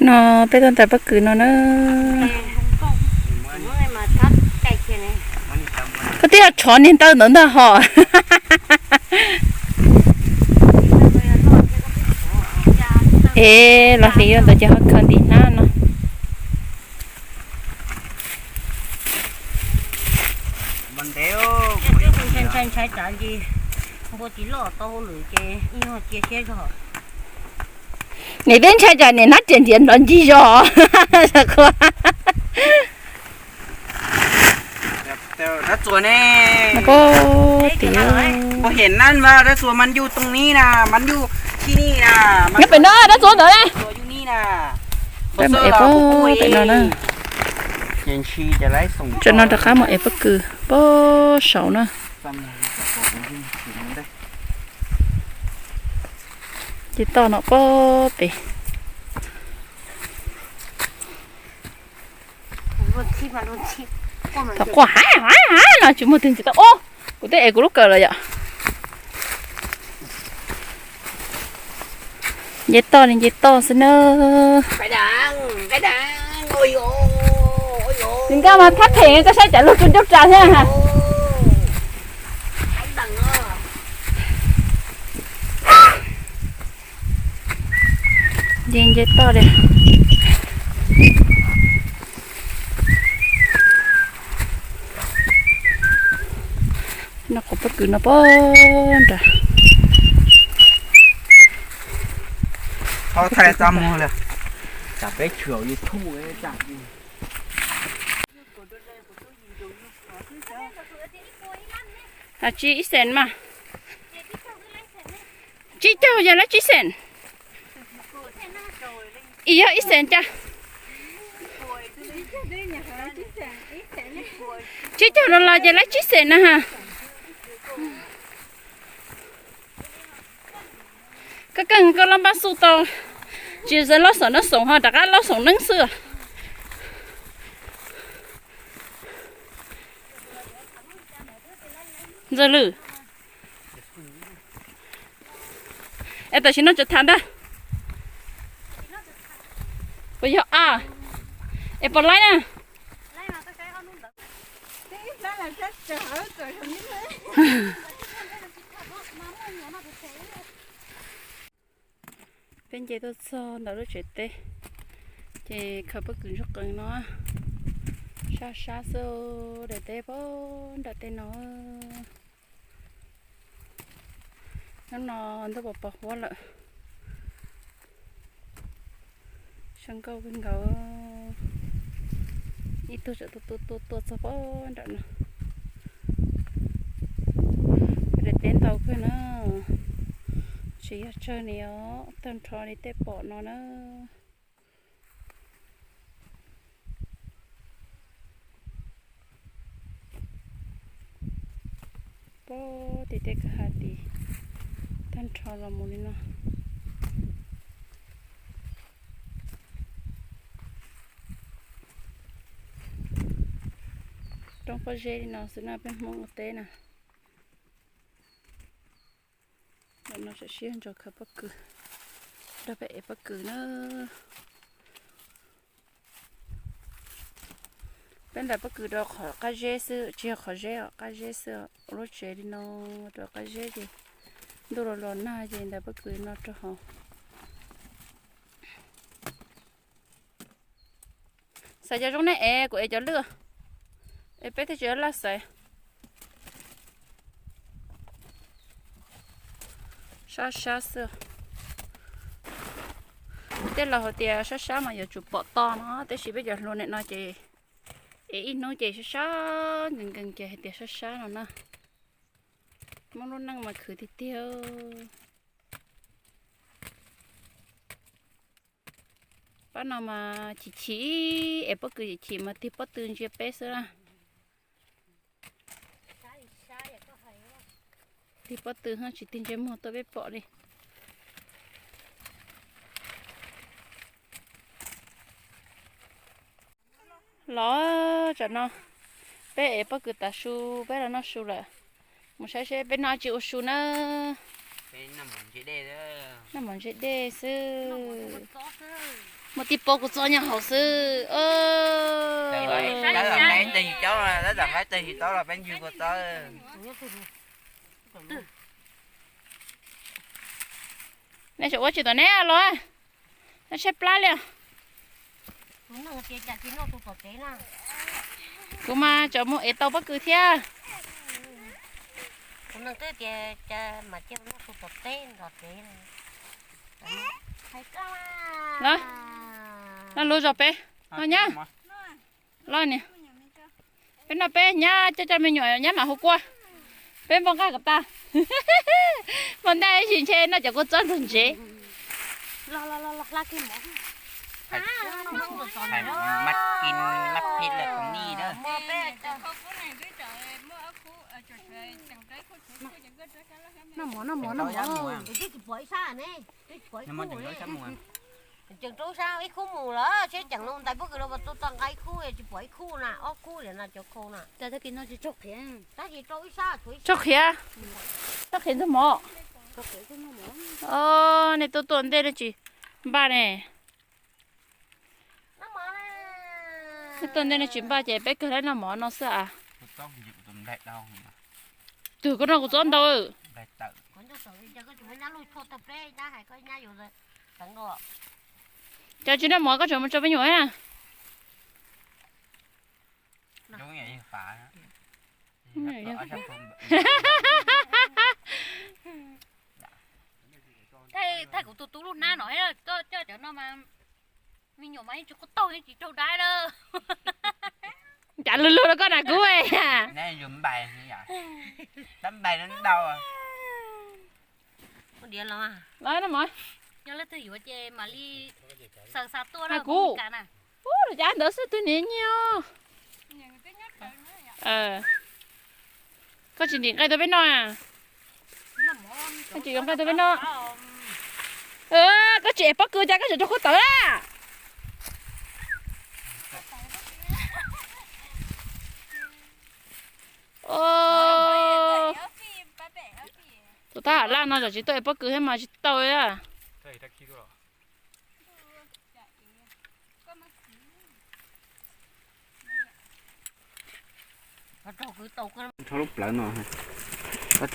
No peb tuaj ntais pob kws no na. Koj twb yog tshov niag ntawd ntawd ntag hos. Es los hliv ua ntawd ces ho khaws ntim hnab no. Ntshai ntshai tsam nce npua tsis loj tau hauj lwm ces cia siab zog. Niam twb ntshai tsam niam hnab riam ntiav nrov ncig zog. Dab txuas ne. Pab tim. Pab hiam na, dab txuas mas yus too ni na, mas yus tsis ni na. Nyob pem no dab txuas ntawd ne. Pab es pab pem no na. Tsam no rov qab mus es pob kws pab saud na. Ces toj no pab pem. Thaum quaj hav hav no tsis muaj twg ntxiv tau. Kuv twb ev kuv lub kawm lawm yom. Nce toj li nce toj xwb na. Nws nkaj mas thab phem koj saib cas luag tsuj ncauj ras thiab. Nce nce toj li. No qhov pob kws no pab nrad. Thaij txaj muag li. Tsam peb tshwm YouTube. Tsis ib xees mas. Tsib caug yog lab tsib xees. Ib yog ib xees cas. Tsib caug dollar ces lab tsib xees na ha. Koj keeg koj laj npaj xu tau, tsis txawj laub xoom neeb xoom ho rov qab laub xoom neeb xwb. Ntxawg Lwm, es tam sim no tseem tham ntag. Puas yog a? Es puas laib na? Peb nce tuaj txog ntawm lub tsev teb, ces khaws pob kws ntsuj qees no, sab sab xwb, daim teb pab nram tej no. Hnub no ntuj pos pos huab lawm, zoo nkauj kawg nkaus. Ib tug tseem tuaj tuaj tuaj tuaj txog pab nram no. Daim teb ntau kawg na, tsis yog tsawg li os, tag nrho li tej pom no na. Pab tim tej kwj ha tid, tag nrho los mus li no. Roob pob zeb li no xwb na peb Hmoob ua teb na. Ntawm no tam sim ntso khaws pob kws, nrog peb ev pob kws na. Peb ntais pob kws rau qhov qab zeb xwb, tsis yog qhov zeb os, qab zeb xwb os. Ua lub tsev li no rau qab zeb ces ntuj los los nag ces ntais pob kws no rau hauv. Xaiv cov zoo nej ev, kuv ev cov lwj, es peb thiaj tsis laj xaiv. Sab sab xwb. Tej laus hais tias sab sab mas yuav tsum pom to no, tab sis peb cov hluas nim no ces ev ib hnub ces sab sab nkees nkees ces hais tias sab sab no na. Muab lub neej mas khwv tiag tiag. Pab no mas chim chim, es pob kws chim chim mas tig pob tw ntsia peb xwb na. Tig pob tw ho tsis tig ntsej muag tuaj peb pom li. Los tsam no peb ev pob kws tas su, peb los noj su lawm. Mus saib seb peb noj tsis ua su na. Peb noj mus ntse dej. Noj mov ntshe dej xwb. Muaj tib pob kua txob nyob hauv xwb. Tab tom nqa teg him taub, tab tom nqa teg him taub los peb ntswg kua txob. Nej tseem ua tsis tom neb los? Noj tshaib plab li. Kuv mas tseem mus ev tau pob kws thiab. Los, los lub zos peb, los nyab. Los niam, peb noj peb nyab coj coj me nyuam nyab mam hu kua. Peb npau nqaj kom tag. Npau ntaj ib sim ntshe noj cov kua txob ntxog ntsev. Tseem rau sab ib khub mus lawm, seb ceem no ntais pob kws los puas tau nqa ib khub, tsis pom ib khub na, ob khub li no cov khau na. Tso qhiav, tso qhiav ntxuag mov. Nej tuaj tuaj ntej nej tsis npaj ne. Nej tuaj ntej nej tsis npaj ces peb kawg lawv noj mov no xwb as. Twg koj noj kuv txob ntau. Cov tsis noj mov koj tseem mus tso me nyuam na. Thaij kuv tus tub lub hnab no, coj cov no mas me nyuam mas yeej tsis quaj taug yeej tsis raug dab lawm. Cas lug lug rau koj na kuv. Los no mas, yog leej twg yuav ces mam li xaws xa tuaj na kuv. Cas ntawd xwb twg niag nyiag. Koj tsis ntim nqaij tuaj peb noj. Koj tsis yuav nqaij tuaj peb noj. Koj tsis ev pob kws cas koj tseem rau khuab tawv na. Tus thab ham laj no tsam tsis tuaj ev pob kws thiab mas tsis tau li.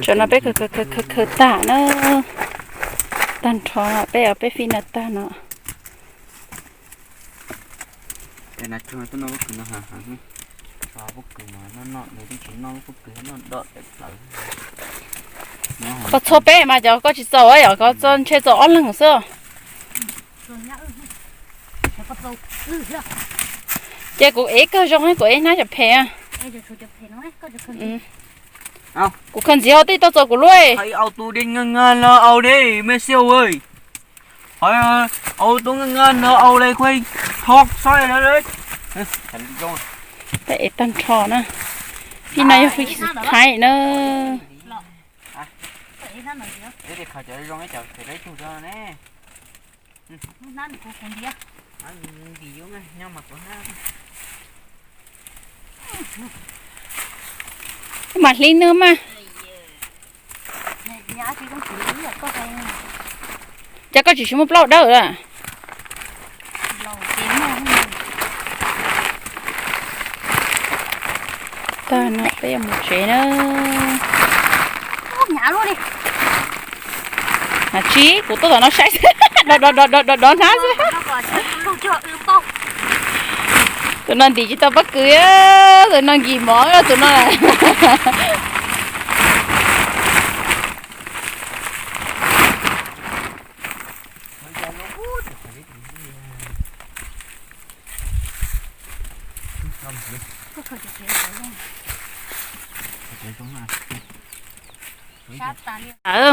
Tsam no peb khaws khaws khaws tag na, tag nrho peb peb fij no tag no. Koj txhob peb mas cov koj tsis txaus, yog koj txhob ntshe txaus ob leeg xwb. Ces kuv ev kawg zoo, kuv ev hnab cov phem. Kuv khaws ntxiv hauv tej tau txaus kuv lub. Peb ev tag nrho na. Fij no yog fij xus thaib na. Mas hlib nws mas. Cas koj tsis siv muaj plaub dawb lawm? Tag no peb yuav mus tsev na. Hais tsis, kuv tuaj tom no saib xwb, dov dov dov hnab xwb. Tus no ntim tsis tau pob kws, tus no nkis mov tus no.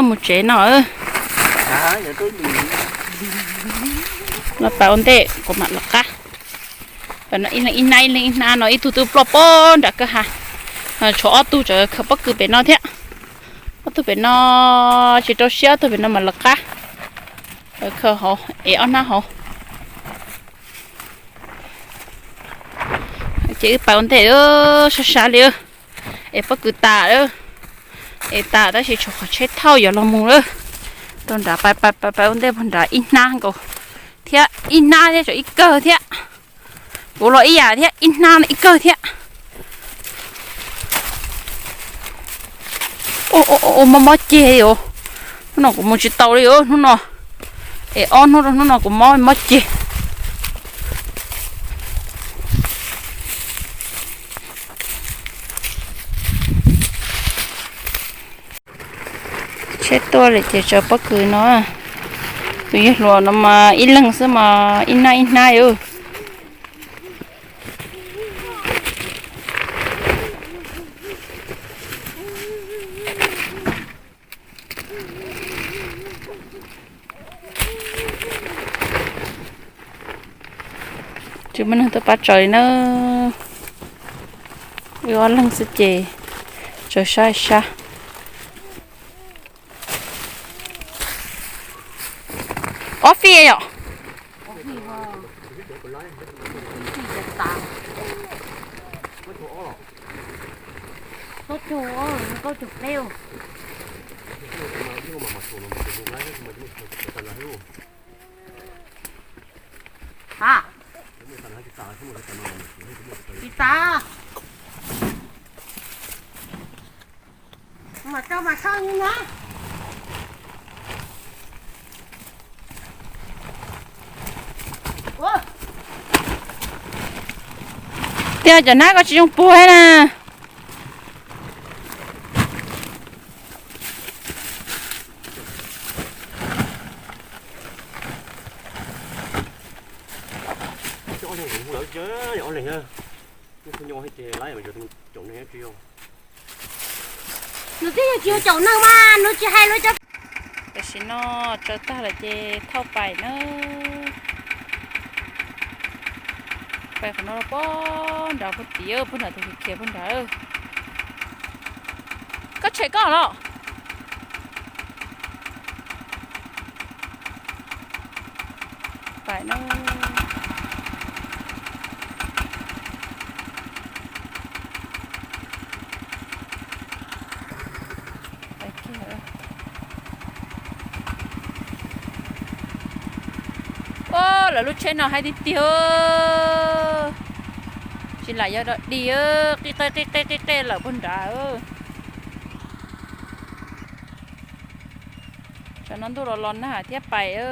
Mus tsev no. Los pais ua ntej kuv mam los qab. Pais no ib leeg ib hnab, ib leeg ib hnab no, ib tug twb ploj pob nram kwj ha. Tshuav ob tug tseem khaws pob kws pem no thiab. Ob tug pem no tsis rau siab, ob tug pem no mam los qab. Khaws hauv es ob hnab hauv. Ces wb pais ua ntej sab sab li. Es pob kws tas lawm. Es tas tab sis tshuav qhov tsheb thauj yuav los mus lawm. Tuaj nrad, pais pais pais ua ntej puag nrad ib hnab nkaus thiab, ib hnab thiab, tsam ib kawg thiab. Kuv los ib yam thiab, ib hnab ib kawg thiab. Ua mob mob ceg os. Hnub no kuv mus tsis tau li os hnub no. Es ob hnub rau hnub no kuv mob mob ceg. Tsheb tuaj lawm ces tsaws pob kws no. Tus yawg hluas no mas ib leeg xwb mas ib hnab ib hnab os. Tsis muaj neeg tuaj pab tsaws li na. Wb ob leeg xwb ces tsaws sab sab. Ob fij yom. Tsis tas. Mas rau mas soj ni na. Tiag, cov hnab ko tsis zoo puag na. Nws twb yog tsis yog caum neeg mas nws tsis hais lawv cov. Tam sim no tsaws tag lawm ces thauj pais na. Pais qhov no puag nrad puag tim, puag nrad tus khiav puag nrad. Koj tshem koj los. Pais na. Lawv lub tsheb no hais tiag tiag, tsis lam yog dog dig, qij qej qij qej qij qej lawm puag nrad. Tsam no ntuj los los nag thiab pais.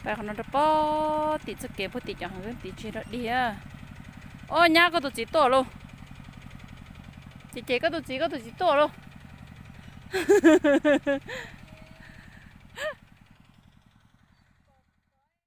Pais qhov no rau puag tim txoj kev puag tim cov heev tim tsis dog dig. Ob nyab koj tus txiv tuaj lauj. Ces ces koj tus txiv, koj tus txiv tuaj lauj.